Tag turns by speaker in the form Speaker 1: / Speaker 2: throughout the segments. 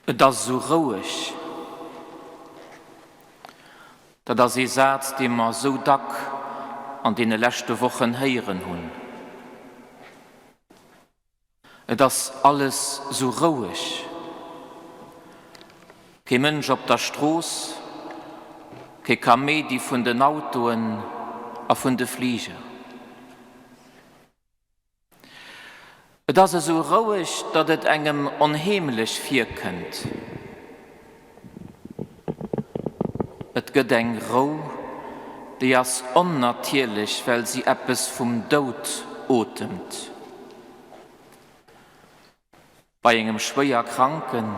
Speaker 1: Et ass esou roueg. Dat ass ee Saz, dee mer esou dack an deene leschte Wochen héieren hunn. Et ass alles esou roueg. Kee Mënsch op der Strooss, kee Kaméidi vun den Autoen a vun de Fliger. Et ass esou roueg, datt et engem onheemlech virkënnt. Et gëtt eng Rou, déi ass onnatierlech, well si eppes vum Doud otemt. Bei engem schwéier Kranken,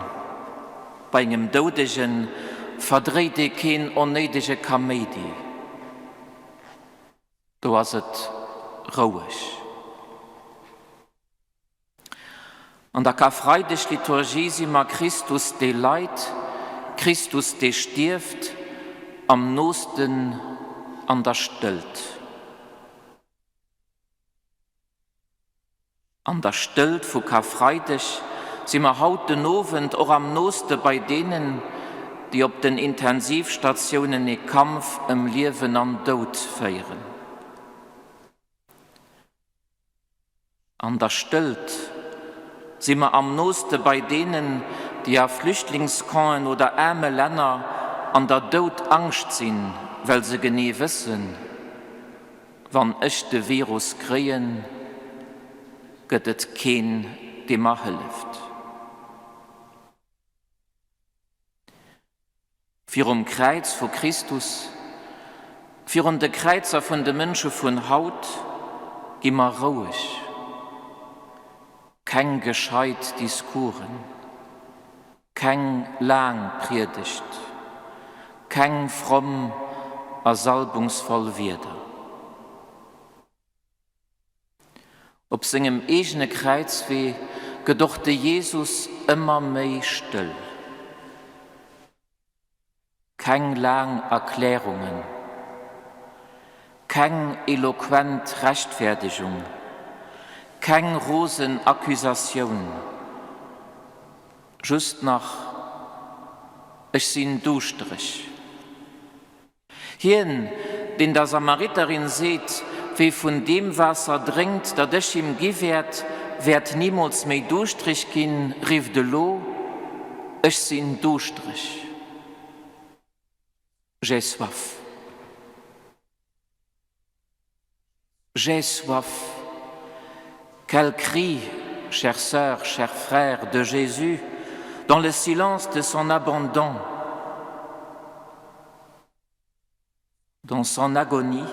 Speaker 1: bei engem Doudegen verdréit ee keen onnéidege Kaméidi. Do ass et roueg. An der Karfreideg-Liturgie si mer Christus dee leit, Christus dee stierft, am noosten an der Stëllt. An der Stëllt vu Karfreideg si mer haut den Owend och am nooste bei deenen, déi op den Intensivstatiounen ee Kampf ëm Liewen an Doud féieren. An der Stëllt si mer am nooste bei deenen, déi a Flüchtlingscampen oder aarme Länner an der Doudangscht sinn, well se genee wëssen, Wann ech de Virus kréien, gëtt et keen, dee mer hëlleft. Virum Kräiz vu Christus, virun de Kräizer vun de Mënsche vun haut, gi mer roueg. Keng gescheit Discoursen. Keng laang Priedegt, keng fromm a salbungsvoll Wierder. Op sengem eegene Kräizwee gëtt och de Jesus ëmmer méi stëll. Keng laang Erklärungen, keng eloquent Rechtfäerdegung, keng rosen Accusatioun, just nach, Ech sinn duuschtereg. Hien, deen der Samariterin seet, Wie vun deem Waasser drénkt, dat ech him gi wäert, wäert nimools méi duuschtereg ginn, rifft elo, Ech sinn duuschtereg. J'ai soif. J'ai soif. Quel cri, chère sœur, chers frères de Jésus, dans le silence de son abandon, dans son agonie,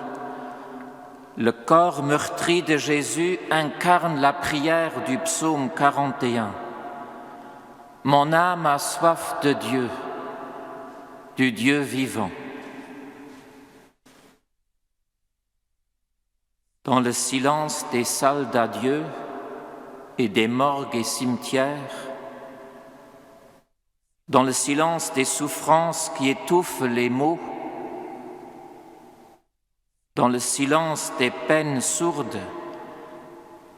Speaker 1: le corps meurtri de Jésus incarne la prière du psaume 41. Mon âme a soif de Dieu, du Dieu vivant. Dans le silence des salles d'adieu et des morgues et cimetières, dans le silence des souffrances qui étouffent les maux, dans le silence des peines sourdes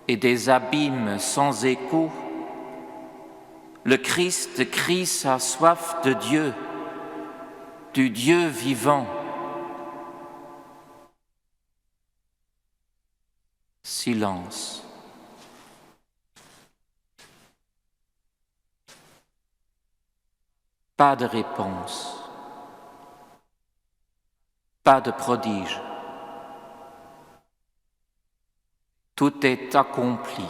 Speaker 1: et des abîmes sans écho, le Christ crie sa soif de Dieu, du Dieu vivant. Silence. Pas de réponse. Pas de prodige. Tout est accompli.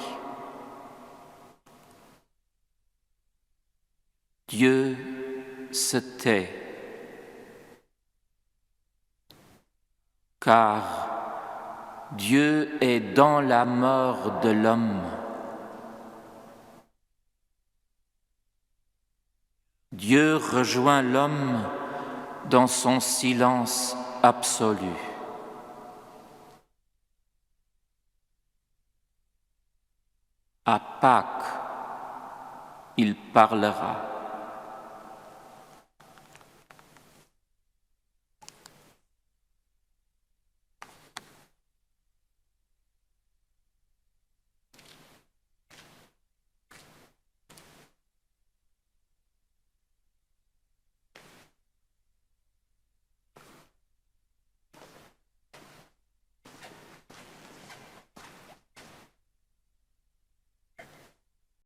Speaker 1: Dieu se tait. Car Dieu est dans la mort de l'homme. Dieu rejoint l'homme dans son silence absolu. À Pâques, il parlera.